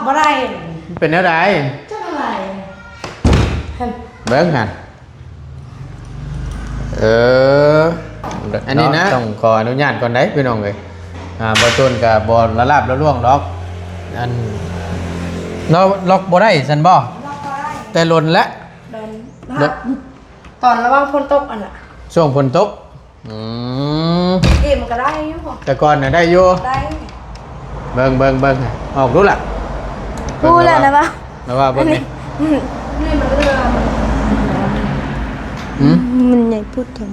ບໍ່ໄດ້ ເປັນແນວໃດ? ຈັກແນວໃດ? ເບິ່ງຫັ້ນ ເອີ ອັນນີ້ນະ ເນາະ ຕ້ອງຂໍອະນຸຍາດກ່ອນໄດ໋ ພີ່ນ້ອງເອີຍ. ອ່າ ບໍ່ຕູນກໍບໍ່ລະລາບລະລ່ວງດອກ ອັນ ລອກ ລອກບໍ່ໄດ້ຊັ້ນບໍ່? ລອກບໍ່ໄດ້ ແຕ່ດົນແລ້ວ ດົນ ດ- ຕອນລະຫວ່າງຝົນຕົກຫັ້ນນະ ຊ່ວງຝົນຕົກ. ອືມ ເກມມັນກໍໄດ້ຢູ່ ແຕ່ກ່ອນນະໄດ້ຢູ່ ໄດ້ ເບິ່ງ ເບິ່ງ ເບິ່ງ ອອກດູລະ ຮູ້ແລ້ວນະວ່າ ລະວ່າເບິ່ງນີ້ ນີ້ມັນເຫຼືອ ຫືມ ມັນໃຫຍ່ໂພດເຖິງ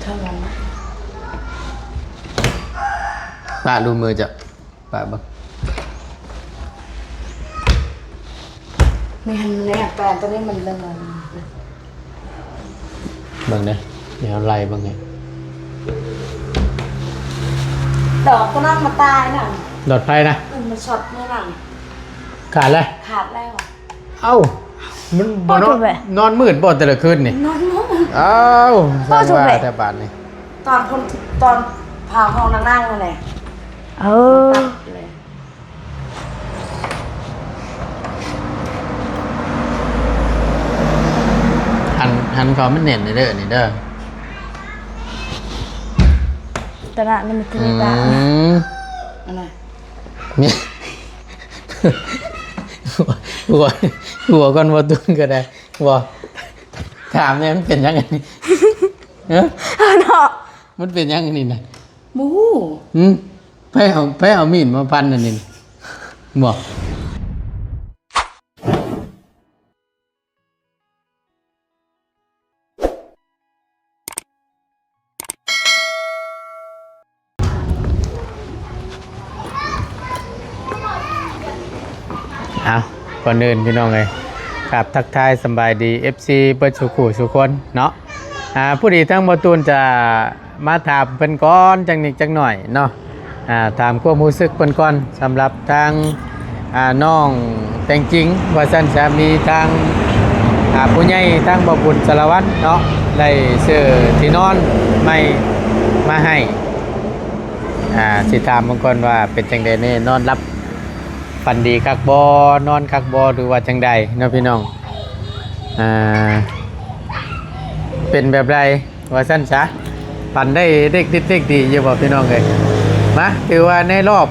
ເທົ່ານັ້ນ ປະດູມືເຈົ້າ. ປະເບິ່ງ ນີ້ຫັ້ນແຫຼະ ແປນຕົວນີ້ມັນເລີຍ ເບິ່ງເດີ ດຽວໄລ່ເບິ່ງໃຫ້ ດອກຕົວນັ້ນມາຕາຍນະ ຫຼອດໄຟນະ ເອີ ມັນຊັອດມື້ນັ້ນ ຂາດແລ້ວ ຂາດແລ້ວ. ເອົ້າ ມັນບໍ່ນອນ ໂອ້ຍ ໂທ້ແມ່ ນອນມືດບໍ່ແຕ່ລະຄືນນີ້? ນອນມືດ ເອົ້າ ໂອ້ຍ ຊ່າງວ່າ ໂທ້ແມ່ ແຕ່ບາດນີ້ ຕອນຄົນ ຕອນພາຫ້ອງນັ່ງໆ ນັ້ນແຫຼະ ເອີ ຕັດເລີຍ ຫັນ ຫັນເຂົ້າມັນແໜ້ນເດີ ນີ້ເດີ ຕະຫຼາດມັນມີ ອືມ ອັນນັ້ນ ມີ ຫົວ ຫົວກ່ອນບໍ່ຕຸນກໍໄດ້ ບໍ່ ຖາມແດ່ ມັນເປັນຫຍັງອັນນີ້? ຮະ? ເນາະ ມັນເປັນຫຍັງອັນນີ້ນະ? ບໍ່ຮູ້ ຫືມ? ໃຜເອົາ ໃຜເອົາມີດມາຟັນອັນນີ້ນະ? ບໍ່. ເອົາ ກ່ອນອື່ນພີ່ນ້ອງເອີຍ ກາບທັກທາຍສຳບາຍດີ ເອັຟຊີ ເບິດສູ່ຄູ່ສູ່ຄົນເນາະ. ອ່າ ພໍດີທາງບໍ່ຕູນຈະມາຖາມເພິ່ນກ່ອນຈັກນິດຈັກໜ້ອຍເນາະ. ອ່າ ຖາມຄວາມຮູ້ສຶກເພິ່ນກ່ອນ ສຳລັບທາງ ອ່າ ນ້ອງແຕງຈິງ ວ່າຊັ້ນຊະ ມີທາງ ອ່າ ຜູ້ໃຫຍ່ທາງບໍ່ບຸນສາລະວັນເນາະ ໄດ້ຊື້ທີ່ນອນໃໝ່ມາໃຫ້. ອ່າ ຊິຖາມເບິ່ງກ່ອນວ່າເປັນຈັ່ງໃດແດ່ ນອນຫຼັບຝັນດີຄັກບໍ່ ນອນຄັກບໍ່ ຫຼືວ່າຈັ່ງໃດເນາະພີ່ນ້ອງ. ອ່າ ເປັນແບບໃດ ວ່າຊັ້ນຊະ ຝັນໄດ້ເດັກດິດເດັກດີຢູ່ບໍ່ພີ່ນ້ອງເອີຍ? ມາ ຖືວ່າໃນລອບ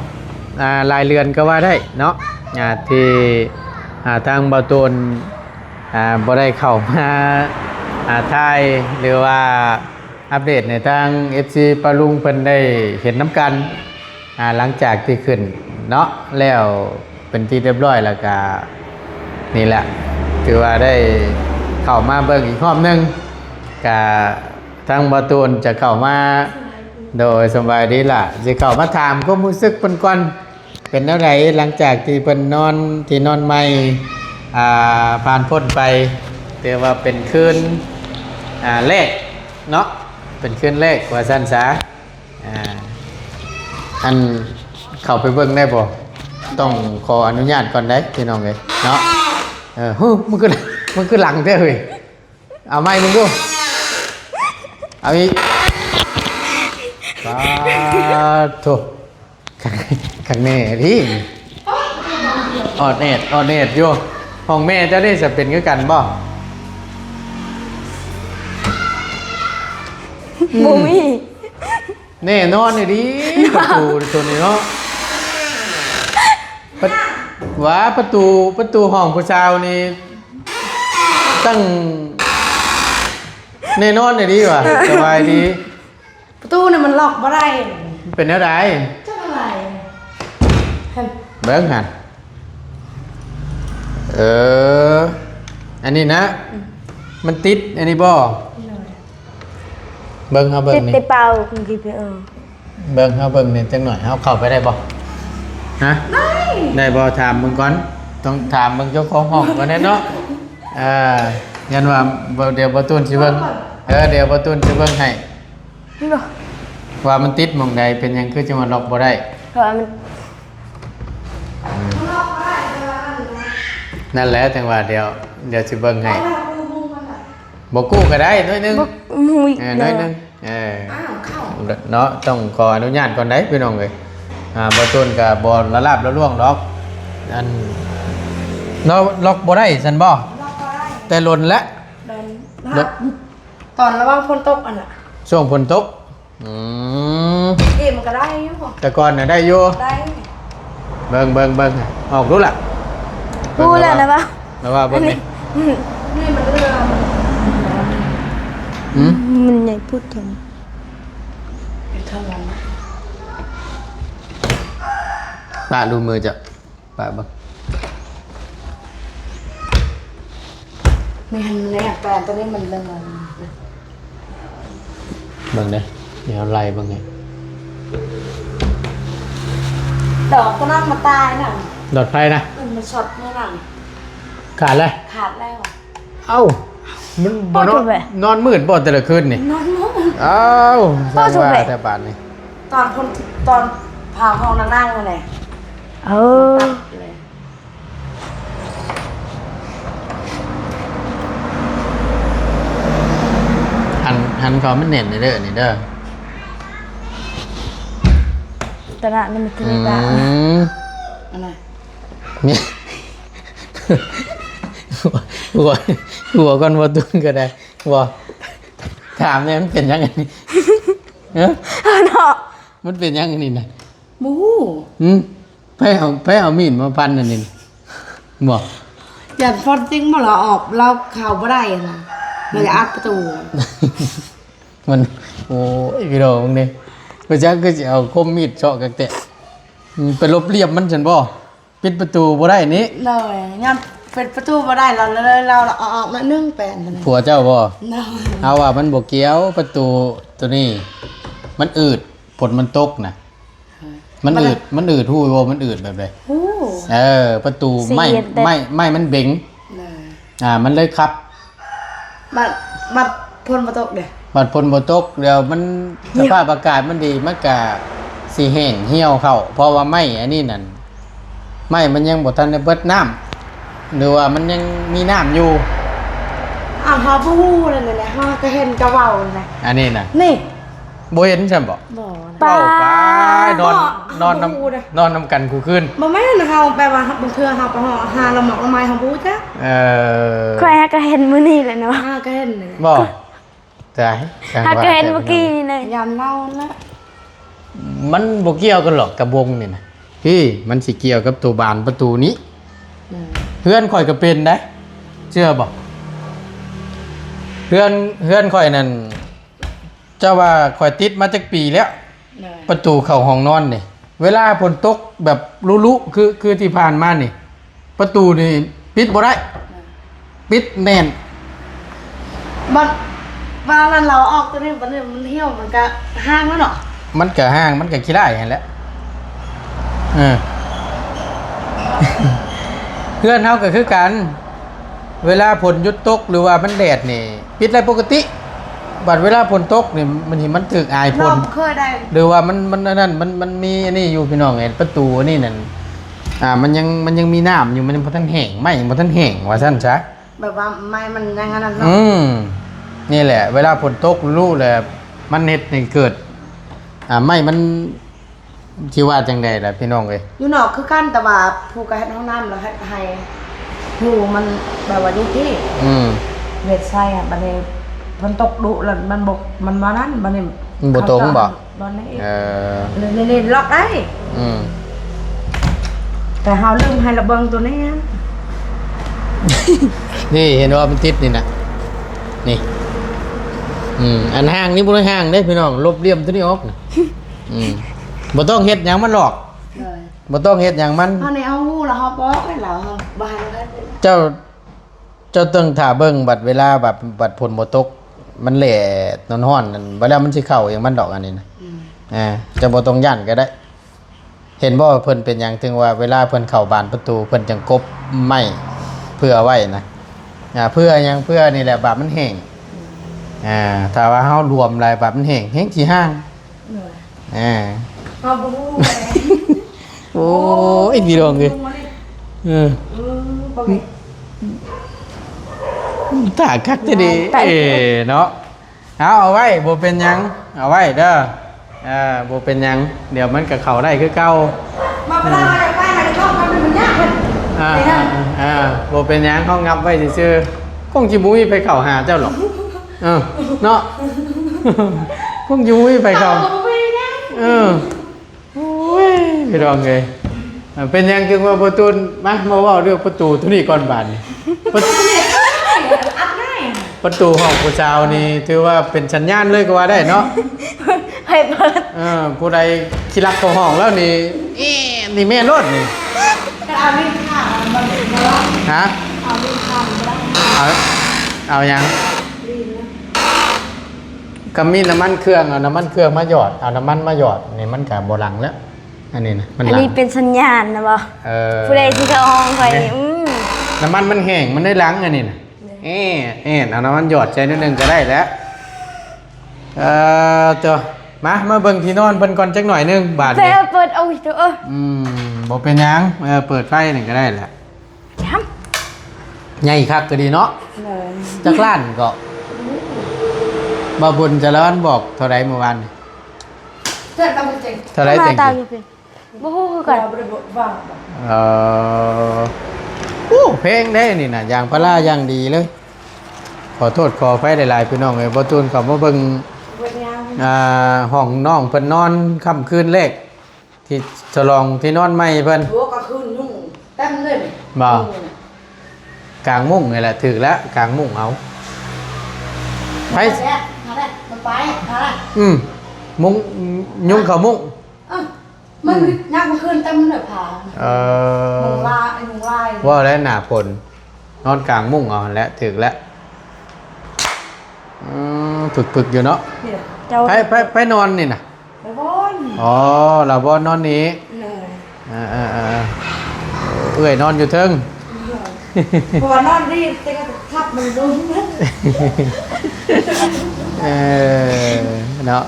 ອ່າ ຫຼາຍເດືອນກໍວ່າໄດ້ເນາະ ອ່າ ທີ່ ອ່າ ທາງເບົາຕູນ ອ່າ ບໍ່ໄດ້ເຂົ້າມາ ອ່າ ຖ່າຍ ຫຼືວ່າອັບເດດໃຫ້ທາງ ເອັຟຊີ ປ້າລຸງເພິ່ນໄດ້ເຫັນນຳກັນ. ອ່າ ຫຼັງຈາກທີ່ຂຶ້ນເນາະ ແລ້ວເປັນທີ່ຮຽບຮ້ອຍ ແລ້ວກະນີ້ແຫຼະ ຖືວ່າໄດ້ເຂົ້າມາເບິ່ງອີກຮອບໜຶ່ງ ກະທາງເບົາຕູນຈະເຂົ້າມາ ໂດຍ ສະບາຍດີຫຼ້າ ຊິເຂົ້າມາຖາມຄວາມຮູ້ສຶກເພິ່ນກ່ອນ ເປັນແນວໃດຫຼັງຈາກທີ່ເພິ່ນນອນທີ່ນອນໃໝ່ ອ່າ ຜ່ານພົ້ນໄປ ຖືວ່າເປັນຄືນ ອ່າ ແລກເນາະ ເປັນຄືນແລກວ່າຊັ້ນຊະ. ອ່າ ອັນ ເຂົ້າໄປເບິ່ງໄດ້ບໍ່? ຕ້ອງຂໍອະນຸຍາດກ່ອນໄດ໋ ພີ່ນ້ອງເອີຍເນາະ. ເອີ ຫື ມັນຄື ມັນຄືຫຼັງແທ້ເຮີ້ຍ. ເອົາໃໝ່ເບິ່ງດູ ເອົາອີກ. ປາດໂທ້ ຄັກ ຄັກແນ່ເດ ອອດແອດ ອອດແອດຢູ່. ຫ້ອງແມ່ເຈົ້າເດ ຈະເປັນຄືກັນບໍ່? ອືມ ບໍ່ມີ. ແນ່ນອນອີ່ຫຼີ ປະຕູໂຕນີ້ເນາະ ປະ ວ່າປະຕູ ປະຕູຫ້ອງຜູ້ສາວນີ້ ຕັ້ງ ແນ່ນອນອີ່ຫຼີວ່າ. ສະບາຍດີ. ປະຕູນີ້ມັນລັອກບໍ່ໄດ້ ເປັນແນວໃດ? ຈັກແນວໃດ? ເບິ່ງຫັ້ນ ເອີ ອັນນີ້ນະ ອືມ ມັນຕິດອັນນີ້ບໍ່? ໂດຍ. ເບິ່ງ ເຮົາເບິ່ງນີ້ ຕິດແຕ່ເປົ່າ ເບິ່ງ ເຮົາເບິ່ງນີ້ຈັກໜ້ອຍ ເຮົາເຂົ້າໄປໄດ້ບໍ່? ຮະ? ໄດ້ ໄດ້ບໍ່? ຖາມເບິ່ງກ່ອນ ຕ້ອງຖາມເບິ່ງເຈົ້າຂອງຫ້ອງກ່ອນແດ່ເນາະ. ເອີ ຢ້ານວ່າ ດຽວບໍ່ຕູນຊິເບິ່ງ ເອີ ດຽວບໍ່ຕູນຊິເບິ່ງໃຫ້ ວ່າມັນຕິດໝ່ອງໃດ ເປັນຫຍັງຄືຈັ່ງວ່າລັອກບໍ່ໄດ້? ເພາະວ່າມັນ ນັ້ນແຫຼະ ຈັ່ງວ່າດຽວ ດຽວຊິເບິ່ງໃຫ້. ບໍ່ກູ້ກໍໄດ້ໜ້ອຍໜຶ່ງ ບໍ່ ບໍ່ ເອີ ໜ້ອຍໜຶ່ງ ເອີ ເນາະ ຕ້ອງຂໍອະນຸຍາດກ່ອນໄດ໋ ພີ່ນ້ອງເອີຍ. ອ່າ ບໍ່ຕົນກໍບໍ່ລະລາບລະລ່ວງດອກ. ອັນ ເນາະ ລັອກບໍ່ໄດ້ຊັ້ນບໍ່? ແຕ່ດົນແຫຼະ. ໂດນ ໂດນ ຕອນລະຫວ່າງຝົນຕົກຫັ້ນລະ. ຊ່ວງຝົນຕົກ. ອືມ ເກມມັນກໍໄດ້ຢູ່. ແຕ່ກ່ອນນະໄດ້ຢູ່. ໄດ້. ເບິ່ງ ເບິ່ງ ເບິ່ງ ອອກດູລະ. ຮູ້ແລ້ວນະວ່າ ລະວ່າເບິ່ງນີ້ ນີ້ມັນເຫຼືອ ຫືມ ມັນໃຫຍ່ໂພດເຖິງ ປະດູມືເຈົ້າ. ປະເບິ່ງ ນີ້ຫັ້ນແນບແປນຕົວນີ້ມັນເລີຍ ເບິ່ງເດີ ດຽວໄລ່ເບິ່ງໃຫ້. ດອກຕົວນັ້ນມາຕາຍນະ ດອດໄຟນະ. ອືມ ມັນຊັອດມື້ນັ້ນ ຂາດແລ້ວ ຂາດແລ້ວ. ເອົ້າ ມັນບໍ່ນອນ ນອນມືດບໍ່ແຕ່ລະຄືນນີ້? ນອນມືດ. ເອົ້າ ຊ່າງວ່າແທ້ບາດນີ້ ຕອນຄົນ ຕອນພາຫ້ອງນັ່ງໆນັ້ນແຫຼະ. ເອີ ຫັນ ຫັນເຂົ້າມັນແໜ້ນເດີ ນີ້ເດີ. ຕະນະນີ້ມັນຄື ອືມ ອັນນັ້ນ ຫົວ ຫົວກ່ອນບໍ່ຕຸນກໍໄດ້. ບໍ່ ຖາມແດ່ ມັນເປັນຫຍັງອັນນີ້? ເອີ ເນາະ ມັນເປັນຫຍັງອັນນີ້ນະ? ບໍ່ຮູ້. ຫືມ ໃຜເອົາ ໃຜເອົາມີດມາຟັນອັນນີ້? ບໍ່ ຢ້ານຟັນຈິງບໍ່ລະອອກ ລາວເຂົ້າບໍ່ໄດ້ຫັ້ນນະ ລາວຈະອັດປະຕູ. ມັນ ໂອ້ຍ ພີ່ນ້ອງເບິ່ງເດ້ ບໍ່ຈັກຄືຊິເອົາຄົມມີດເຊາະກັກແທ້. ອືມ ໄປລົບລຽບມັນຊັ້ນບໍ່? ປິດປະຕູບໍ່ໄດ້ນີ້. ໂດຍ ຍາມປິດປະຕູບໍ່ໄດ້ ລາວ ລາວ ລາວເອົາອອກໜ້ອຍໜຶ່ງແປນ. ຜົວເຈົ້າບໍ່? ໂດຍ ເຮົາວ່າມັນບໍ່ກ່ຽວ ປະຕູໂຕນີ້ ມັນອືດ ຝົນມັນຕົກນະ. ມັນອືດ ມັນອືດ ຮູ້ບໍ່ ມັນອືດແບບໃດ? ຮູ້. ເອີ ປະຕູ ໄມ້ ໄມ້ ໄມ້ມັນເບັງ. ໂດຍ ອ່າ ມັນເລີຍຂັບ. ບັດ ບັດຝົນບໍ່ຕົກເດ? ບັດຝົນບໍ່ຕົກ ແລ້ວມັນ ສະພາບອາກາດມັນດີ ມັນກະຊິແຫ້ງຫ່ຽວເຂົ້າ ເພາະວ່າໄມ້ອັນນີ້ນັ້ນ ໄມ້ມັນຍັງບໍ່ທັນໄດ້ເບິດນ້ຳ ຫຼືວ່າມັນຍັງມີນ້ຳຢູ່. ອ້າວ ເຮົາບໍ່ຮູ້ແລ້ວນີ້ ເຮົາກໍເຫັນເຈົ້າເວົ້ານະ ອັນນີ້ນະ. ນີ້ ບໍ່ເຫັນຊັ້ນບໍ່? ບໍ່ ເວົ້າໄປ ນອນ ນອນນຳ ນອນນຳກັນຄູ່ຄືນ. ບໍ່ແມ່ນ ເຮົາແບບວ່າບາງເທື່ອເຮົາໄປເຮົາຫາລະໝາກລະໄມ້ ເຮົາບໍ່ຮູ້ຈັກ. ເອີ ຂ້ອຍຫາກະເຫັນມື້ນີ້ແຫຼະເນາະ. ຫາກະເຫັນນີ້ບໍ່? ຕາຍ ຫາກະເຫັນມື້ກີ້ນີ້ເລີຍ. ຢ້ານເລົ່າແຫຼະ. ມັນບໍ່ກ່ຽວກັນຫຼອກກັບວົງນີ້ນະ ພີ່ ມັນຊິກ່ຽວກັບໂຕບານປະຕູນີ້. ເຮືອນຂ້ອຍກໍເປັນໄດ໋ ເຊື່ອບໍ່? ເຮືອນ ເຮືອນຂ້ອຍນັ້ນ ເຈົ້າວ່າຂ້ອຍຕິດມາຈັກປີແລ້ວ? ໂດຍ ປະຕູເຂົ້າຫ້ອງນອນນີ້ ເວລາຝົນຕົກແບບລຸໆ ຄື ຄືທີ່ຜ່ານມານີ້ ປະຕູນີ້ປິດບໍ່ໄດ້. ໂດຍ ປິດແໜ້ນ. ບັດວ່ານັ້ນລາວອອກຕົວນີ້ ບັດນີ້ມັນຫ່ຽວ ມັນກະຫ່າງແລ້ວເນາະ. ມັນກະຫ່າງ ມັນກະຂີ້ລ້າຍຫັ້ນແຫຼະ. ເອີ ເຮືອນເຮົາກໍຄືກັນ ເວລາຝົນຢຸດຕົກ ຫຼືວ່າມັນແດດນີ້ ປິດໄດ້ປົກກະຕິ. ບັດເວລາຝົນຕົກນີ້ ມັນ ມັນຖືກອາຍຝົນ ເນາະ ເຄີຍໄດ້ ຫຼືວ່າມັນ ມັນອັນນັ້ນ ມັນ ມັນມີອັນນີ້ຢູ່ພີ່ນ້ອງເອີຍ ປະຕູອັນນີ້ນັ້ນ ອ່າ ມັນຍັງ ມັນຍັງມີນ້ຳຢູ່ ມັນຍັງບໍ່ທັນແຫ້ງ ໄມ້ຍັງບໍ່ທັນແຫ້ງວ່າຊັ້ນຊະ. ແບບວ່າໄມ້ມັນຍັງອັນນັ້ນເນາະ. ອືມ ນີ້ແຫຼະ ເວລາຝົນຕົກລຸແຫຼະ ມັນເຮັດໃຫ້ເກີດ ອ່າ ໄມ້ມັນ ຊິວ່າຈັ່ງໃດລະພີ່ນ້ອງເອີຍ? ຢູ່ນອກຄືກັນ ແຕ່ວ່າຜູ້ກໍເຮັດຫ້ອງນ້ຳ ແລ້ວເຮັດໃຫ້ຮູມັນແບບວ່າຢູ່ພີ້. ອືມ ເຮັດໃສ່ ບັດນີ້ຝົນຕົກດຸແລ້ວມັນບໍ່ ມັນບໍ່ນັ້ນ ບັດນີ້ມັນບໍ່ຕົງບໍ່? ບ່ອນນີ້ ເອີ ນີ້ໆ ລັອກໄດ້. ອືມ ແຕ່ເຮົາລືມໃຫ້ລະເບິ່ງໂຕນີ້ ນີ້ເຫັນບໍ່ ມັນຕິດນີ້ນະ ນີ້. ອືມ ອັນຮ່າງນີ້ບໍ່ໄດ້ຮ່າງເດ້ພີ່ນ້ອງ ລົບຫຼ່ຽມໂຕນີ້ອອກ. ອືມ ບໍ່ຕ້ອງເຮັດຫຍັງມັນຫຼອກ. ໂດຍ ບໍ່ຕ້ອງເຮັດຫຍັງມັນ. ເຮົາໃນເຮົາຮູ້ແລ້ວເຮົາບອກໃຫ້ລາວ ເຮົາບໍ່ໃຫ້ລາວເຮັດ. ເຈົ້າ ເຈົ້າຕ້ອງຖ້າເບິ່ງ ບັດເວລາ ບັດ ບັດຝົນບໍ່ຕົກ ມັນແຫຼດຮ້ອນໆນັ້ນ ບັດແລ້ວມັນຊິເຂົ້າເອງມັນດອກ ອັນນີ້ນະ. ອືມ ອ່າ ເຈົ້າບໍ່ຕ້ອງຢ້ານກໍໄດ້. ເຫັນບໍ່ ເພິ່ນເປັນຫຍັງເຖິງວ່າເວລາເພິ່ນເຂົ້າບານປະຕູ ເພິ່ນຈັ່ງກົບໄມ້ເພື່ອໄວ້ນະ. ອ່າ ເພື່ອຫຍັງ? ເພື່ອນີ້ແຫຼະ ບາດມັນແຫ້ງ. ອືມ ອ່າ ຖ້າວ່າເຮົາລວມຫຼາຍ ບາດມັນແຫ້ງ ແຮ່ງຊິຫ່າງ. ໂດຍ ອ່າ ເຮົາບໍ່ຮູ້ແຫຼະ. ໂອ້ຍ ພີ່ນ້ອງເອີຍ ເອີ ເອີ ຖ້າຄັກແທ້ເດ ເອີ ເນາະ. ເອົາ ເອົາໄວ້ ບໍ່ເປັນຫຍັງ ເອົາໄວ້ເດີ. ເອີ ບໍ່ເປັນຫຍັງ ດຽວມັນກໍເຂົ້າໄດ້ຄືເກົ່າ. ມາເວລາເຮົາຢາກໄປ ເຮົາຢາກເຂົ້າ ມັນ ມັນຍາກເພິ່ນ ອ່າ ໄປນຳ ອ່າ ບໍ່ເປັນຫຍັງ ເຮົາງັບໄວ້ຊື່ໆ ຄົງຊິບໍ່ມີໃຜເຂົ້າຫາເຈົ້າຫຼອກ ເອີ ເນາະ ຄົງຊິບໍ່ມີໃຜເຂົ້າ ເອີ. ໂອ້ຍ ພີ່ນ້ອງເອີຍ ເປັນຫຍັງຈຶ່ງວ່າບໍ່ຕູນ ມາ ມາເວົ້າເລື່ອງປະຕູໂຕນີ້ກ່ອນບາດນີ້ ປະຕູ ອັດໄດ້ ປະຕູຫ້ອງຜູ້ສາວນີ້ ຖືວ່າເປັນສັນຍານເລີຍກໍວ່າໄດ້ເນາະ ໃຫ້ເປີດ ເອີ ຜູ້ໃດຂີ້ລັກເຂົ້າຫ້ອງແລ້ວນີ້ ເອະ ນີ້ແມ່ນໂລດນີ້ ກໍເອົາລິ້ນຂ້າງມັນບໍ່ໄດ້ ຮະ ເອົາລິ້ນຂ້າງມັນບໍ່ໄດ້ ເອົາ ເອົາຫຍັງ? ລິ້ນນະ ກໍມີນ້ຳມັນເຄື່ອງ ເອົານ້ຳມັນເຄື່ອງມາຫຍອດ ເອົານ້ຳມັນມາຫຍອດ ນີ້ມັນກໍບໍ່ຫຼັງແລ້ວ ອັນນີ້ນະ ມັນ ອັນນີ້ຫຼັງ ເປັນສັນຍານນະບໍ່? ເອີ ຜູ້ໃດຊິເຂົ້າຫ້ອງຂ້ອຍນີ້ ແມ່ນ ອືມ ນ້ຳມັນມັນແຫ້ງ ມັນໄດ້ຫຼັງ ອັນນີ້ນະ ແມ່ນ ເອ ເອ ເອົານ້ຳມັນຫຍອດໃສ່ໜ້ອຍໜຶ່ງກໍໄດ້ແລ້ວ ເອີ ເຈົ້າ ມາ ມາເບິ່ງທີ່ນອນເພິ່ນກ່ອນຈັກໜ້ອຍໜຶ່ງບາດນີ້ ເປີດ ເປີດ ໂອ້ຍ ໂຕ ອືມ ບໍ່ເປັນຫຍັງ ເອີ ເປີດໄຟນີ້ກໍໄດ້ແຫຼະ. ໃຫຍ່ຄັກກໍດີເນາະ ໂດຍ ຈັກລ້ານກໍ ບໍ່ຮູ້ ບ່າວບຸນຈະລະວັນບອກເທົ່າໃດມື້ວານນີ້? ເທົ່າໃດແຕ່ງ ເທົ່າໃດແຕ່ງ ມາຕາມຢູ່ພີ້ ບໍ່ຮູ້ຄືກັນ ບໍ່ໄດ້ບອກວ່າ ເອີ ໂອ້ ແພງເດ້ນີ້ນະ ຢາງພາລາຢ່າງດີເລີຍ ຂໍໂທດຂໍອະໄພຫຼາຍໆ ພີ່ນ້ອງເອີຍ ບໍ່ຕູນເຂົ້າມາເບິ່ງ ເບິ່ງຍາມ ອ່າ ຫ້ອງນ້ອງເພິ່ນນອນຄ່ຳຄືນແລກ ທີ່ສະຫຼອງທີ່ນອນໃໝ່ເພິ່ນ ໂອ້ ກາງຄືນຍຸງເຕັມເລີຍນີ້ ບໍ່ ກາງມຸ້ງນີ້ແຫຼະ ຖືກແລ້ວ ກາງມຸ້ງເອົາ ໄປ ມາແລ້ວ ມາແລ້ວ ມັນໄປ ມາແລ້ວ ອືມ ມຸ້ງ ຍຸງເຂົ້າມຸ້ງ ເອີ ມັນ ອືມ ຍາມກາງຄືນເຕັມເລີຍຜ້າ ເອີ ຍຸງລາຍ ຍຸງລາຍ ວ່າແລ້ວໜ້າຝົນ ນອນກາງມຸ້ງເອົາຫັ້ນແຫຼະ ຖືກແລ້ວ ອືມ ປຶກໆຢູ່ເນາະ ເຈົ້າ ໃຜ ໃຜ ໃຜນອນນີ້ນະ? ລາວອນ ອໍ ລາວອນນອນນີ້ ເອີ ເອີໆໆ ເອື້ອຍນອນຢູ່ເທິງ ເອີ ເພາະວ່ານອນດີ ແຕ່ກໍທັບມັນລົງ ເອີ ເນາະ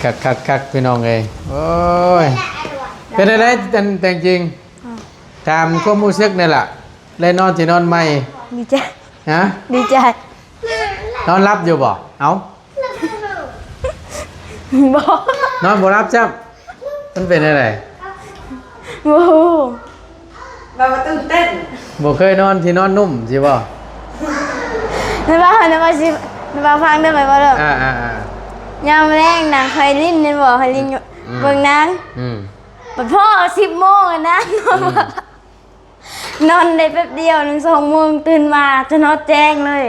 ຄັກໆໆ ພີ່ນ້ອງເອີຍ ໂອ້ຍ ເປັນຈັ່ງໃດອັນແຕ່ງຈິງ? ອືມ ຖາມຄວາມຮູ້ສຶກແດ່ລະ ໄດ້ນອນທີ່ນອນໃໝ່ ດີໃຈ ຮະ? ດີໃຈ ນອນຫຼັບຢູ່ບໍ່? ເອົ້າ ບໍ່ ນອນບໍ່ຫຼັບຊ້ຳ ມັນເປັນຈັ່ງໃດ? ບໍ່ຮູ້ ແບບວ່າຕື່ນເຕັ້ນ ບໍ່ເຄີຍນອນທີ່ນອນນຸ້ມຊິບໍ່? ແມ່ນວ່າ ແມ່ນວ່າຊິ ແມ່ນວ່າຟັງເດີ ແມ່ນວ່າເດີ ອ່າໆໆ ຍາມແລງນະ ຂ້ອຍຫຼິ້ນແມ່ນບໍ່? ຂ້ອຍຫຼິ້ນຢູ່ ອືມ ເບິ່ງໜັງ ອືມ ບັດພໍ້ສິບໂມງນະ ອືມ ນອນໄດ້ແປັບດຽວໜຶ່ງສອງໂມງ ຕື່ນມາຈະນອນແຈ້ງເລີຍ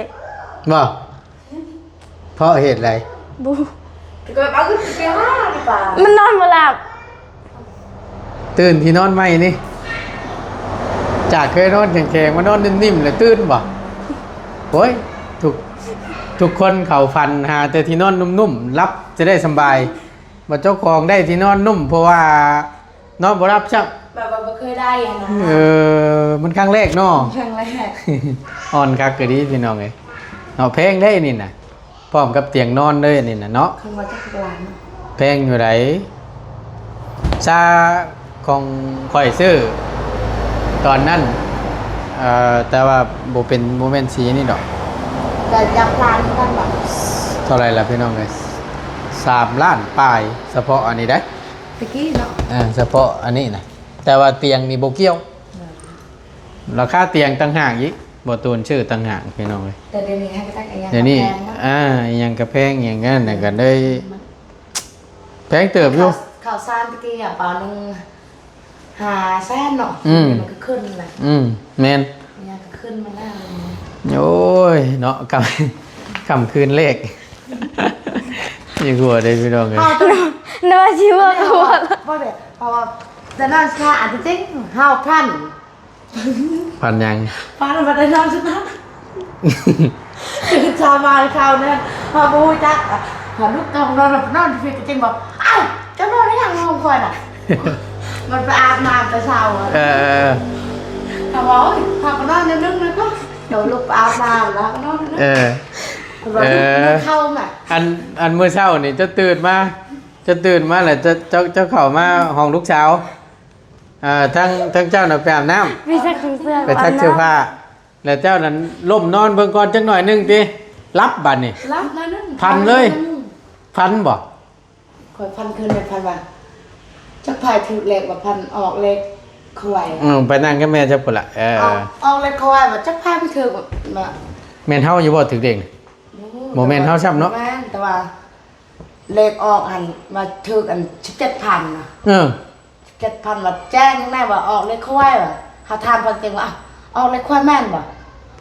ບໍ່? ເພາະເຫດໃດ? ບໍ່ ກໍເອົາຂຶ້ນໄປຫາດີກວ່າ ມັນນອນບໍ່ຫຼັບ ຕື່ນທີ່ນອນໃໝ່ນີ້ ຈາກເຄີຍນອນແຂງໆ ມານອນນິ່ມໆ ແລ້ວຕື່ນບໍ່? ໂອ້ຍ ທຸກ ທຸກຄົນເຂົາຝັນຫາແຕ່ທີ່ນອນນຸ້ມໆ ຫຼັບຈະໄດ້ສຳບາຍ ບັດເຈົ້າຂອງໄດ້ທີ່ນອນນຸ້ມ ເພາະວ່າ ນອນບໍ່ຫຼັບຊ້ຳ ແບບວ່າບໍ່ເຄີຍໄດ້ຫັ້ນນະ ເອີ ມັນຄັ້ງແລກເນາະ ຄັ້ງແລກ ອ່ອນຄັກກໍດີພີ່ນ້ອງເອີຍເນາະ ແພງເດ້ນີ້ນະ ພ້ອມກັບຕຽງນອນເລີຍນີ້ນະເນາະ ເພິ່ນວ່າຈັກລ້ານ ແພງຢູ່ໃດ ຊາຂອງຂ້ອຍຊື້ຕອນນັ້ນ ເອີ ແຕ່ວ່າບໍ່ເປັນ ບໍ່ແມ່ນສີນີ້ດອກ ກໍຈັກລ້ານຄືກັນບໍ່ ເທົ່າໃດລະພີ່ນ້ອງເອີຍ ສາມລ້ານປາຍ ສະເພາະອັນນີ້ເດ້ ຕະກີ້ເນາະ ເອີ ສະເພາະອັນນີ້ນະ ແຕ່ວ່າຕຽງນີ້ບໍ່ກ່ຽວ ລາຄາຕຽງຕ່າງຫາກອີກ ບໍ່ໂຕນຊື້ຕ່າງຫາກພີ່ນ້ອງເອີຍ ແຕ່ດຽວນີ້ໃຫ້ກະຕັກອີຫຍັງ ດຽວນີ້ ກະແພງເນາະ ອ່າ ອີຫຍັງກະແພງ ອີຫຍັງນັ້ນນະ ກະເລີຍ ແພງເຕີບຢູ່ ເຂົ້າ ເຂົ້າສານຕະກີ້ອະ ປາວໜຶ່ງຫ້າແສນເນາະ ອືມ ດຽວນີ້ມັນກະຂຶ້ນລະ ອືມ ແມ່ນ ອີຫຍັງກະຂຶ້ນມາແລ້ວ ໂອ້ຍ ເນາະ ຄ່ຳ ຄ່ຳຄືນແລກ ຢ່າຫົວເດ້ພີ່ນ້ອງເອີຍ ເຮົາຕ້ອງ ນະວ່າຊິເວົ້າກໍເວົ້າ ບໍ່ໄດ້ ເພາະວ່າແຕ່ນອນຊາ ອັນທີ່ຈິງເຮົາຝັນ ຝັນຫຍັງ? ຝັນວ່າໄດ້ນອນຊະນະ ຕື່ນເຊົ້າມາເຊົ້ານັ້ນ ເຮົາບໍ່ຮູ້ຈັກ ເຮົາລຸກກອງນອນ ນອນທີ່ຈະຈິງບອກ ອ້າວ ເຈົ້ານອນໄດ້ຫຍັງຫ້ອງຂ້ອຍນະ ມັນໄປອາບນ້ຳແຕ່ເຊົ້າ ເອີ ເຮົາວ່າ ໂອ້ຍ ພາກັນນອນໜຶ່ງນະ ກໍເຮົາລຸກໄປອາບນ້ຳແລ້ວກໍນອນ ເອີ ເອີ ເຂົ້າມາ ອັນ ອັນມື້ເຊົ້ານີ້ເຈົ້າຕື່ນມາ ເຈົ້າຕື່ນມາແລ້ວ ເຈົ້າ ເຈົ້າ ເຈົ້າເຂົ້າມາຫ້ອງລູກສາວ ອ່າ ທັງ ທັງເຈົ້ານະໄປອາບນ້ຳ ໄປຊັກເສື້ອ ໄປຊັກເສື້ອຜ້າ ແລ້ວເຈົ້ານັ້ນລົ້ມນອນເບິ່ງກ່ອນຈັກໜ້ອຍໜຶ່ງຕິ ຫຼັບບາດນີ້ ຫຼັບໜ້ອຍໜຶ່ງ ຝັນເລີຍ ຝັນ ຝັນບໍ່? ຂ້ອຍຝັນຄືນໃນຝັນວ່າ ຈັກໃຜຖືກເລກ ວ່າຝັນອອກເລກຄວາຍ. ອືມ ໄປນັ່ງກັບແມ່ເຈົ້າພຸ້ນລະ. ເອີ ອອກ ອອກເລກຄວາຍ ວ່າຈັກໃຜໄປຖືກ ວ່າ ແມ່ນເຮົາຢູ່ບໍ່ຖືກເລກ? ໂອ້ ບໍ່ແມ່ນເຮົາຊ້ຳເນາະ. ແມ່ນ ແຕ່ວ່າເລກອອກຫັ້ນວ່າຖືກອັນສິບເຈັດພັນນະ. ເອີ ເຈັດພັນ ວ່າແຈ້ງແນ່ວ່າອອກເລກຄວາຍ ວ່າເຮົາຖາມຄວາມຈິງວ່າ ອ້າວ ອອກເລກຄວາຍແມ່ນບໍ່?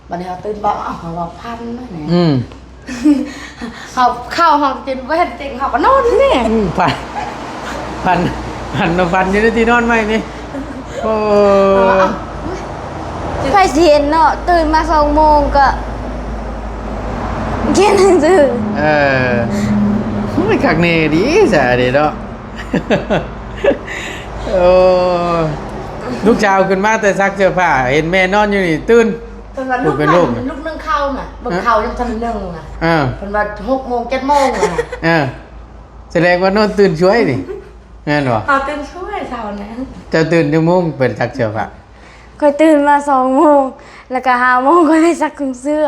ບັດນີ້ເຮົາຕື່ນບອກ ອ້າວ ເຮົາວ່າຝັນນະ. ອືມ ເຮົາເຂົ້າຫ້ອງຈິງ ບໍ່ເຫັນຈິງ ເຮົາກໍນອນນີ້. ອືມ ຝັນ ຝັນ ຝັນ ຝັນຢູ່ໃນທີ່ນອນໃໝ່ນີ້. ໂອ້ ເຮົາວ່າ ອ້າວ ໃຜຊິເຫັນເນາະ ຕື່ນມາສອງໂມງກໍຂຽນໜັງສື. ເອີ ໂອ້ຍ ຄັກແນ່ດີຊະເດເນາະ. ໂອ້ ລູກສາວຂຶ້ນມາແຕ່ຊັກເສື້ອຜ້າ ເຫັນແມ່ນອນຢູ່ນີ້ຕື່ນ. ເພິ່ນວ່າ ລູກ ເປັນລູກ ລູກໜຶ່ງເຂົ້ານະ ເບິ່ງເຂົ້າຍັງທັນໜຶ່ງນະ. ເອີ ເພິ່ນວ່າຫົກໂມງ ເຈັດໂມງນະ. ເອີ ສະແດງວ່ານອນຕື່ນຊ່ວຍນີ້ ແມ່ນບໍ່? ເຮົາຕື່ນຊ່ວຍເຊົ້ານະ. ເຈົ້າຕື່ນຈັກໂມງໄປຊັກເສື້ອຜ້າ? ຂ້ອຍຕື່ນມາສອງໂມງ ແລ້ວກໍຫ້າໂມງຂ້ອຍໄປຊັກເຄື່ອງເສື້ອ.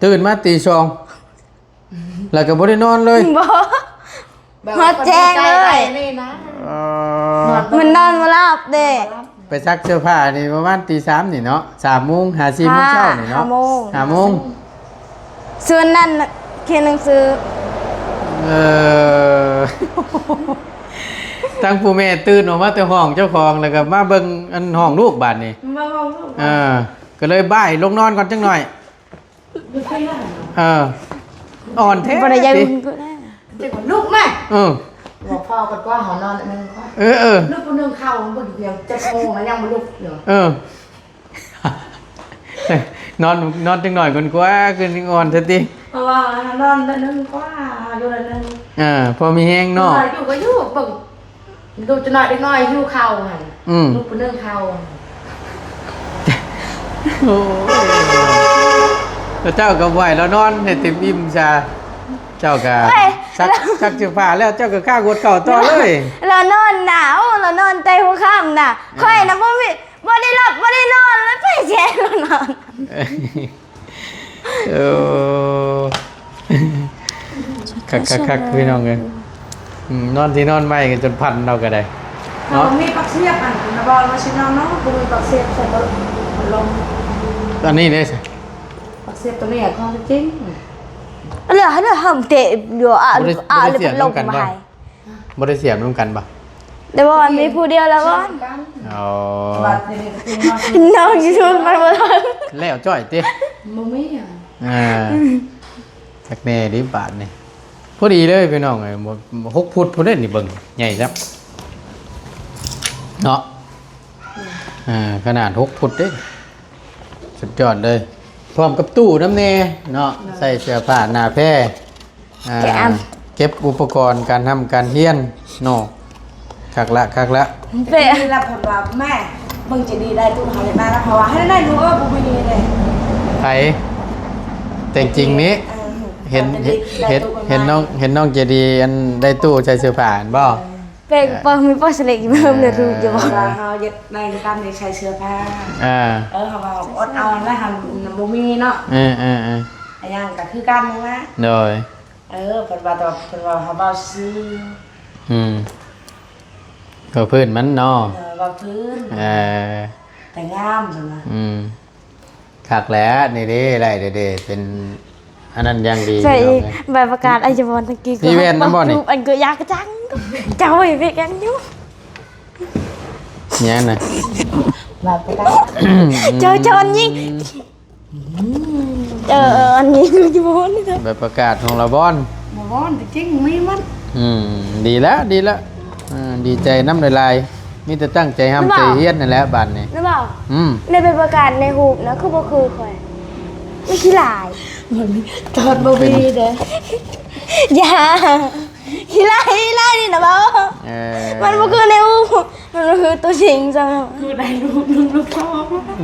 ຕື່ນມາຕີສອງ ແລ້ວກໍບໍ່ໄດ້ນອນເລີຍ? ບໍ່ ຮອດແຈ້ງເລີຍ. ອໍ ມັນນອນບໍ່ຫຼັບເດ້. ໄປຊັກເສື້ອຜ້ານີ້ປະມານຕີສາມນີ້ເນາະ ສາມໂມງຫາສີ່ໂມງເຊົ້ານີ້ເນາະ. ຫ້າໂມງ ຫ້າໂມງ ສ່ວນນັ້ນຂຽນໜັງສື. ເອີ ທັງຜູ້ແມ່ຕື່ນອອກມາແຕ່ຫ້ອງເຈົ້າຂອງ ແລ້ວກໍມາເບິ່ງອັນຫ້ອງລູກບາດນີ້. ມາເບິ່ງຫ້ອງລູກ. ເອີ ກໍເລີຍບາຍລົງນອນກ່ອນຈັກໜ່ອຍ. ເອີ ອ່ອນແທ້ ບໍ່ໄດ້ຢາກ ຕິ ລຸກມາ. ເອີ ບອກພໍ່ກ່ອນກວ່າເຮົານອນໜຶ່ງກ່ອນ. ເອີໆ ລູກຜູ້ໜຶ່ງເຂົ້າເບິ່ງດຽວ ເຈັດໂມງແລ້ວຍັງບໍ່ລຸກຢູ່. ເອີ ນອນ ນອນຈັກໜ່ອຍກ່ອນກວ່າ ຄືຍັງອ່ອນແທ້ຕິ. ເພາະວ່າເຮົານອນໜຶ່ງກ່ອນ ຢູ່ໜຶ່ງ. ເອີ ພໍມີແຮງເນາະ. ເອີ ຢູ່ກໍຢູ່ເບິ່ງ ດູຈະໜ້ອຍ ເດັກນ້ອຍຫິວເຂົ້າຫັ້ນ. ອືມ ລູກຜູ້ໜຶ່ງເຂົ້າ. ໂອ້ຍ ແລ້ວເຈົ້າກໍບໍ່ໃຫ້ລາວນອນໃຫ້ເຕັມອີ່ມຊະ. ເຈົ້າກໍ ໂອ້ຍ ຊັກ ຊັກເສື້ອຜ້າແລ້ວ ເຈົ້າກໍກາງອດເຂົ້າຕໍ່ເລີຍ. ລາວນອນໜາວ ລາວນອນແຕ່ຫົວຄ່ຳນະ. ເອີ ຂ້ອຍນະບໍ່ມີ ບໍ່ໄດ້ຫຼັບ ບໍ່ໄດ້ນອນ ແລ້ວໃຜຊິໃຫ້ລາວນອນ? ໂອ້ ຄັກໆໆ ພີ່ນ້ອງເອີຍ. ອືມ ນອນທີ່ນອນໃໝ່ກັນຈົນພັນເຮົາກໍໄດ້ເນາະ. ເຮົາມີປັກສຽບອັນນະບໍ່ ວ່າຊິນອນເນາະ ບໍ່ມີປັກສຽບໃສ່ພັດລົມ. ອັນນີ້ເດ້ ປັກສຽບຕົວນີ້ຂອງຈິງ. ເຫຼືອ ເຫຼືອຫ້າມເຕະຢູ່ ອາ ບໍ່ໄດ້ ອາ ບໍ່ໄດ້ສຽບນຳກັນບໍ່? ບໍ່ໄດ້ສຽບນຳກັນບໍ່? ແຕ່ວ່າມັນມີຜູ້ດຽວແລ້ວກ່ອນ. ອໍ ນ້ອງຊິຊວນໄປບໍ່ທັນ ແລ້ວຈ້ອຍຕິ. ບໍ່ມີຫຍັງ ອ່າ ຈັກແນ່ເດ້ບາດນີ້. ພໍດີເລີຍພີ່ນ້ອງເອີຍ ຫົກຟຸດພຸ້ນເດ້ນີ້ ເບິ່ງໃຫຍ່ຊ້ຳເນາະ. ອ່າ ຂະໜາດຫົກຟຸດເດ້ ສຸດຍອດເລີຍ. ພ້ອມກັບຕູ້ນຳແນ່ເນາະ ໃສ່ເສື້ອຜ້າໜ້າແພ. ອ່າ ເກັບອຸປະກອນການຮ່ຳການຮຽນເນາະ. ຄັກລະ ຄັກລະ. ເປັນລະເພິ່ນວ່າ ແມ່ ເບິ່ງເຈດີໄດ້ຕູ້ເຮົາໄດ້ມາລະ ເພາະວ່າໃຫ້ໄດ້ລູກເອີຍ ບໍ່ມີເດ້. ໃຜ? ແຕ່ງຈິງນີ້ ເອີ ເຫັນ ເຫັນ ເຫັນນ້ອງ ເຫັນນ້ອງເຈດີອັນໄດ້ຕູ້ໃສ່ເສື້ອຜ້າຫັ້ນບໍ່? ເອີ ເປັນ ເອີ ປຶ້ມມີປ້າສະເລັກເພີ່ມເລີຍ ເອີ ຮູ້ຢູ່ບໍ່? ວ່າເຮົາເຮັດໄດ້ຄືກັນ ໄດ້ໃສ່ເສື້ອຜ້າ. ເອີ ເອີ ເຮົາວ່າອົດເອົາລະ ເຮົາບໍ່ມີເນາະ. ເອີໆໆ ຫຍັງກໍຄືກັນນັ້ນລະ. ໂດຍ. ເອີ ເພິ່ນວ່າ ແຕ່ວ່າເພິ່ນວ່າເຮົາເວົ້າຊື່. ອືມ ກໍພື້ນມັນເນາະ. ເອີ ເວົ້າພື້ນ. ເອີ ແຕ່ງາມຊັ້ນນະ. ອືມ ຄັກແຫຼະ ນີ້ເດ້ ໄດ້ເດ້ ເປັນອັນນັ້ນຢ່າງດີ. ໃສ່ ພີ່ນ້ອງເອີຍ ໃບປະກາດອາຍະວອນຕະກີ້. ມີແວ່ນນຳບໍ່ນີ້? ອັນກໍຢາກກະຈັງ ເຈົ້າເວກຍັງຢູ່. ຫຍັງນະ? ໃບປະກາດ ເຈົ້າຈອນຍິງ. ເອີ ເອີ ອັນນີ້ຄືຊິບໍ່ຮູ້ນີ້ເດີ. ໃບປະກາດຂອງລາວບ່ອນ ລາວບ່ອນ ຈິງໆ ມີໝົດ. ອືມ ດີລະ ດີລະ. ອ່າ ດີໃຈນຳຫຼາຍໆ ມີແຕ່ຕັ້ງໃຈຮ່ຳໃຈຮຽນນັ້ນແຫຼະບາດນີ້. ອືມ ໃນໃບປະກາດໃນຮູບນະ ຄືບໍ່ຄືຂ້ອຍ ມີຂີ້ຫຼາຍ. ຕອນບໍ່ມີເດ້. ຢ່າ ຂີ້ຫຼາຍ ຂີ້ຫຼາຍນີ້ນະເວົ້າ. ເອີ ມັນບໍ່ຄືໃນຮູບ ມັນບໍ່ຄືຕົວຈິງຊ້ຳ. ຄືໄດ້ລູກໜຶ່ງລູກສອງ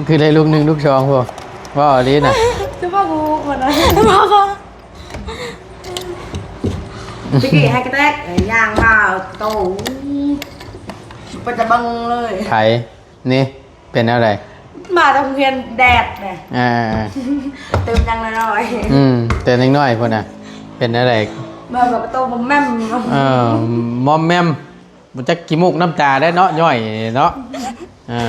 ຄືໄດ້ລູກໜຶ່ງລູກສອງພຸ້ນ. ເວົ້າອີ່ຫຼີນະ ຈະວ່າຮູ້ບໍ່ນະ ບໍ່ ບໍ່. ຕະກີ້ໃຫ້ກະແຕກຍ່າງມາໂຕ ໄປຕະເບິ່ງເລີຍ. ໃຜ? ນີ້ເປັນແນວໃດ? ມາແຕ່ໂຮງຮຽນແດດນະ. ອ່າ ຕື່ມຍັງນ້ອຍໆ. ອືມ ແຕ່ຍັງນ້ອຍພຸ້ນນະ. ເປັນແນວໃດ? ແມ່ນວ່າໂຕມອມແມມ ເອີ ມອມແມມ ບໍ່ຈັກຂີ້ມູກນ້ຳຕາໄດ້ເນາະ ຍ້ອຍເນາະ. ເອີ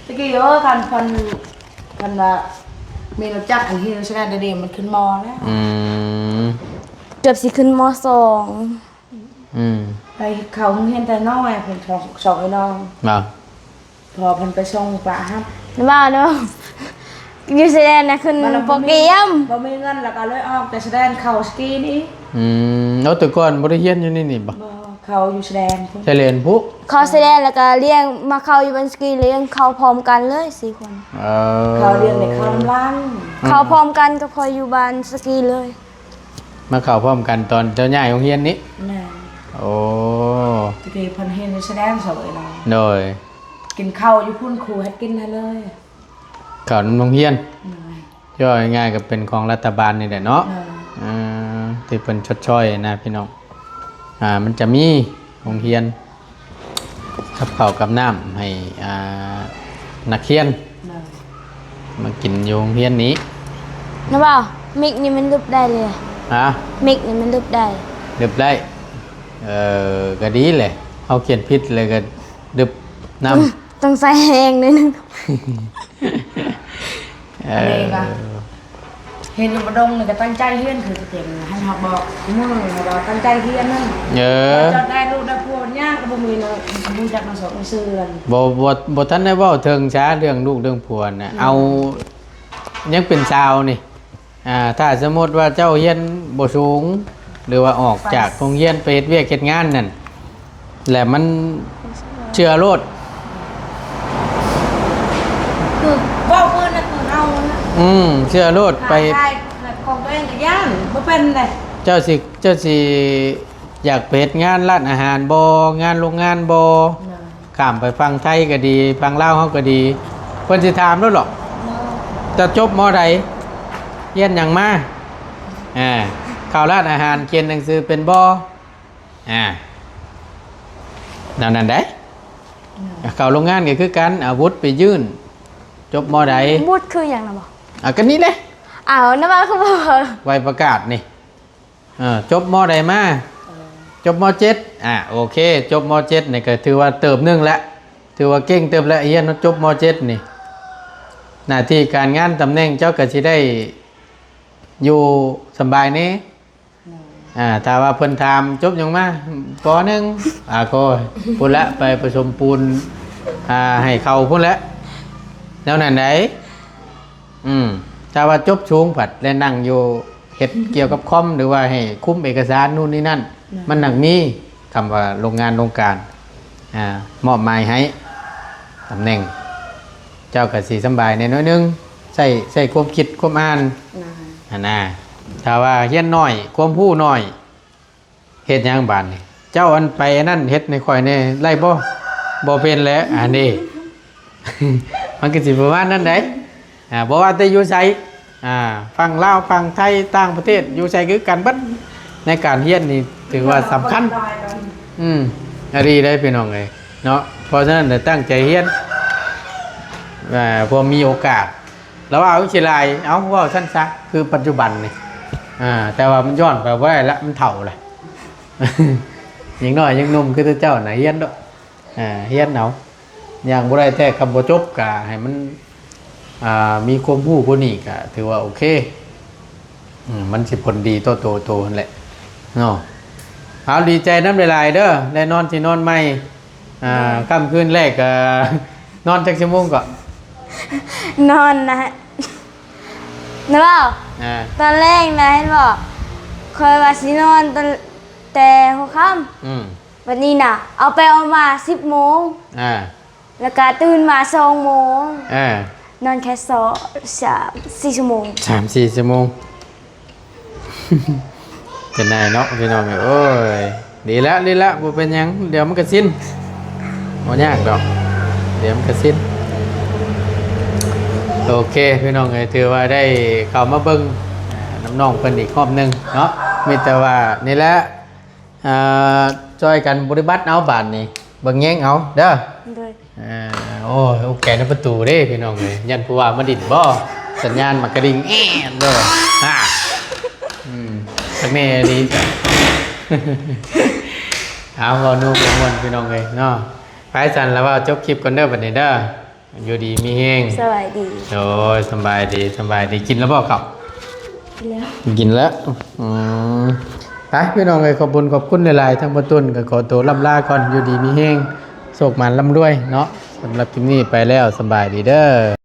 ຕະກີ້ ໂອ້ ຄັນເພິ່ນ ເພິ່ນວ່າມີຮູ້ຈັກອັນທີ່ສະແດງດຽວນີ້ ມັນຂຶ້ນ ມ. ແລ້ວ ອືມ ເກືອບຊິຂຶ້ນ ມ. ສອງ. ອືມ ໄປເຂົ້າໂຮງຮຽນແຕ່ນ້ອຍ ເພິ່ນສອງ ສອງເອື້ອຍນ້ອງ ເນາະ ພໍເພິ່ນໄປສົ່ງປະຫັບ ວ່າເນາະ ຢູ່ຊາຍແດນນະ ຂຶ້ນ ມັນບໍ່ ໂປຣແກຣມ ບໍ່ມີເງິນ ແລ້ວກໍເລີຍອອກແຕ່ຊາຍແດນ ເຂົ້າສະກີນີ້. ອືມ ເອົາ ແຕ່ກ່ອນບໍ່ໄດ້ຮຽນຢູ່ໃນນີ້ບໍ່? ບໍ່ ເຂົ້າຢູ່ຊາຍແດນພຸ້ນ ຊາຍແດນພຸ້ນ ເຂົ້າຊາຍແດນ ແລ້ວກໍລ້ຽງ ມາເຂົ້າຢູ່ບ້ານສະກີ ລ້ຽງເຂົ້າພ້ອມກັນເລີຍສີ່ຄົນ. ເອີ ເຂົ້າລ້ຽງໄດ້ເຂົ້ານຳຫຼັງ ອືມ ເຂົ້າພ້ອມກັນກັບຂ້ອຍຢູ່ບ້ານສະກີເລີຍ. ມາເຂົ້າພ້ອມກັນຕອນເຈົ້າຍ້າຍໂຮງຮຽນນີ້? ແມ່ນ. ໂອ້ ຕະກີ້ເພິ່ນຮຽນຢູ່ຊາຍແດນ ສອງເອື້ອຍນ້ອງ ໂດຍ ກິນເຂົ້າຢູ່ພຸ້ນ ຄູເຮັດກິນໃຫ້ເລີຍ ເຂົ້ານຳໂຮງຮຽນ. ໂດຍ ເວົ້າງ່າຍໆ ກໍເປັນຂອງລັດຖະບານນີ້ແຫຼະເນາະ. ໂດຍ ເອີ ທີ່ເພິ່ນຊົດຊ່ອຍນະພີ່ນ້ອງ ອ່າ ມັນຈະມີໂຮງຮຽນ ກັບເຂົ້າກັບນ້ຳໃຫ້ ອ່າ ນັກຮຽນ ໂດຍ ມາກິນຢູ່ໂຮງຮຽນນີ້. ນະເວົ້າ ມິກນີ້ມັນລຶບໄດ້ເລີຍ. ຮະ? ມິກນີ້ມັນລຶບໄດ້ ລຶບໄດ້. ເອີ ກໍດີແຫຼະ ເຮົາຂຽນຜິດແລ້ວກໍດຶບນຳ. ອືມ ຕ້ອງໃຊ້ແຮງໜ້ອຍໜຶ່ງ. ເອີ ອັນນີ້ກໍ ເຫັນຢູ່ບໍ່ດົງນີ້ກໍຕັ້ງໃຈຮຽນຄືເກັ່ງ ໃຫ້ເຮົາບອກມື້ວ່າຕັ້ງໃຈຮຽນນັ້ນ. ເອີ ວ່າຈອດໄດ້ລູກໄດ້ຜົວຍາກກໍບໍ່ມີເນາະ ຮູ້ຈັກໜັງສືໜັງສື. ບໍ່ ບໍ່ ບໍ່ທັນໄດ້ເວົ້າເຖິງຊາເລື່ອງລູກເລື່ອງຜົວນະ. ອືມ ເອົາ ຍັງເປັນສາວນີ້ ອ່າ ຖ້າສົມມຸດວ່າເຈົ້າຮຽນບໍ່ສູງ ຫຼືວ່າອອກຈາກໂຮງຮຽນໄປເຮັດວຽກເຮັດງານນັ້ນ ແລ້ວມັນເຊື່ອໂລດ ຄືເວົ້າເພິ່ນນະ ຄືເຮົານະ ອືມ ເຊື່ອໂລດໄປ ຂາຍຂອງຕົວເອງກໍຢ້ານບໍ່ເປັນເດ້. ເຈົ້າຊິ ເຈົ້າຊິຢາກໄປເຮັດງານຮ້ານອາຫານບໍ່ ງານໂຮງງານບໍ່? ໂດຍ ຂ້າມໄປຝັ່ງໄທກໍດີ ຝັ່ງລາວເຮົາກໍດີ ເພິ່ນຊິຖາມໂລດເນາະ ເນາະ ເຈົ້າຈົບ ມ.ໃດ ຮຽນຫຍັງມາ? ອ່າ ເຂົ້າຮ້ານອາຫານຂຽນໜັງສືເປັນບໍ່? ອ່າ ແນວນັ້ນໃດ໋. ເຂົ້າໂຮງງານກໍຄືກັນ ເອົາວຸດໄປຍື່ນ ຈົບ ມ.ໃດ? ວຸດຄືຫຍັງນະບໍ? ອ່າ ກໍນີ້ແຫຼະ ອ້າວ ນະວ່າຄືບໍ່ ໃບປະກາດນີ້. ເອີ ຈົບ ມ.ໃດ ມາ? ເອີ ຈົບ ມ.ເຈັດ. ອ່າ ໂອເຄ ຈົບ ມ.ເຈັດ ນີ້ກໍຖືວ່າເຕີບໜຶ່ງແຫຼະ ຖືວ່າເກັ່ງເຕີບແຫຼະ ຮຽນຈົບ ມ.ເຈັດ ນີ້ ໜ້າທີ່ການງານຕຳແໜ່ງເຈົ້າກໍຊິໄດ້ຢູ່ສຳບາຍແດ່. ໂດຍ ອ່າ ຖ້າວ່າເພິ່ນຖາມ ຈົບຫຍັງມາ? ປໍໜຶ່ງ. ອ່າ ກໍພຸ້ນລະ ໄປປະສົມປູນ ອ່າ ໃຫ້ເຂົ້າພຸ້ນແຫຼະ ແນວນັ້ນໃດ໋. ອືມ ຖ້າວ່າຈົບສູງພັດ ແລະ ນັ່ງຢູ່ ເຮັດກ່ຽວກັບຄອມ ຫຼືວ່າໃຫ້ຄຸມເອກະສານນູ້ນນີ້ນັ້ນ ໂດຍ ມັນໜັກມີຄຳວ່າໂຮງງານໂຮງການ ອ່າ ມອບໝາຍໃຫ້ຕຳແໜ່ງ ເຈົ້າກໍຊິສຳບາຍແດ່ໜ້ອຍໜຶ່ງ ໃຊ້ ໃຊ້ຄວາມຄິດຄວາມອ່ານ ໂດຍ ຫັ້ນນະ. ຖ້າວ່າຮຽນໜ້ອຍ ຄວາມຮູ້ໜ້ອຍ ເຮັດຫຍັງບາດນີ້? ເຈົ້າອັນໄປອັນນັ້ນເຮັດໃຫ້ຂ້ອຍແດ່ໄດ້ບໍ່? ບໍ່ເປັນແຫຼະ ອັນນີ້ ມັນກໍຊິປະມານນັ້ນໃດ໋. ອ່າ ບໍ່ວ່າແຕ່ຢູ່ໃສ ອ່າ ຝັ່ງລາວ ຝັ່ງໄທ ຕ່າງປະເທດ ຢູ່ໃສຄືກັນເບິດ ໃນການຮຽນນີ້ຖືວ່າສຳຄັນ. ອືມ ອີ່ຫຼີເດ້ພີ່ນ້ອງເອີຍເນາະ. ເພາະສະນັ້ນ ຕັ້ງໃຈຮຽນ ເອີ ພໍມີໂອກາດ ລະວ່າວິທະຍາໄລ ເອົ້າ ເວົ້າຊັ້ນຊະ ຄືປັດຈຸບັນນີ້ ອ່າ ແຕ່ວ່າມັນຍ້ອນໄປບໍ່ໄດ້ລະ ມັນເຖົ້າລະ. ຍັງນ້ອຍຍັງໜຸ່ມຄືຕົວເຈົ້ານະ ຮຽນໂລດ ອ່າ ຮຽນເອົາ. ຢ່າງບໍ່ໄດ້ແທ້ ຄັນບໍ່ຈົບກະໃຫ້ມັນ ອ່າ ມີຄວາມຮູ້ກວ່ານີ້ກະຖືວ່າໂອເຄ. ອືມ ມັນຊິຜົນດີຕໍ່ໂຕໂຕຫັ້ນແຫຼະເນາະ. ເອົາ ດີໃຈນຳຫຼາຍໆເດີ ໄດ້ນອນທີ່ນອນໃໝ່. ອ່າ ຄ່ຳຄືນແລກກໍນອນຈັກຊົ່ວໂມງເກາະ? ນອນນະ ນະເວົ້າ ອ່າ ຕອນແລກນະ ເຫັນບໍ່ ຂ້ອຍວ່າຊິນອນຕອນ ແຕ່ຫົວຄ່ຳ ອືມ ບັດນີ້ນະ ເອົາໄປເອົາມາສິບໂມງ ອ່າ ແລ້ວກະຕື່ນມາສອງໂມງ ອ່າ ນອນແຄ່ສອງ ສາມ ສີ່ຊົ່ວໂມງ ສາມສີ່ຊົ່ວໂມງ. ເປັນໄດເນາະພີ່ນ້ອງເອີຍ. ໂອ້ຍ ດີແລ້ວ ດີແລ້ວ ບໍ່ເປັນຫຍັງ ດຽວມັນກໍຊິນ ບໍ່ຍາກດອກ ດຽວມັນກໍຊິນ. ໂອເຄພີ່ນ້ອງເອີຍ ຖືວ່າໄດ້ເຂົ້າມາເບິ່ງ ອ່າ ນຳນ້ອງເພິ່ນອີກຮອບໜຶ່ງເນາະ. ມີແຕ່ວ່ານີ້ແຫຼະ ອ່າ ຊ່ອຍກັນປະຕິບັດເອົາບາດນີ້ ເບິ່ງແຍງເອົາເດີ. ໂດຍ ອ່າ ໂອ້ຍ ອຸກແກໃນປະຕູເດ້ພີ່ນ້ອງເອີຍ ຢ້ານຜູ້ວ່າມາດິ້ນບໍ່? ສັນຍານໝາກກະດິ່ງແອດເດີ ອາ ອືມ ແມ່ອີ່ຫຼີ. ເອົາ ເວົ້າໜູກເວົ້າມ່ວນພີ່ນ້ອງເອີຍເນາະ. ໄປຊັ້ນລະ ເວົ້າຈົບຄລິບກ່ອນເດີບັດນີ້ເດີ. ຢູ່ດີມີແຮງ. ສະບາຍດີ. ໂອ້ຍ ສະບາຍດີ ສະບາຍດີ. ກິນແລ້ວບໍ່ເຂົ້າ? ກິນແລ້ວ ກິນແລ້ວ. ອືມ ໄປພີ່ນ້ອງເອີຍ ຂອບຄຸນ ຂອບຄຸນຫຼາຍໆ. ທາງບໍ່ຕຸນກໍຂໍໂຕລ່ຳລາກ່ອນ. ຢູ່ດີມີແຮງ ໂຊກໝານລ່ຳລວຍເນາະ. ສຳລັບຄລິບນີ້ໄປແລ້ວ ສະບາຍດີເດີ.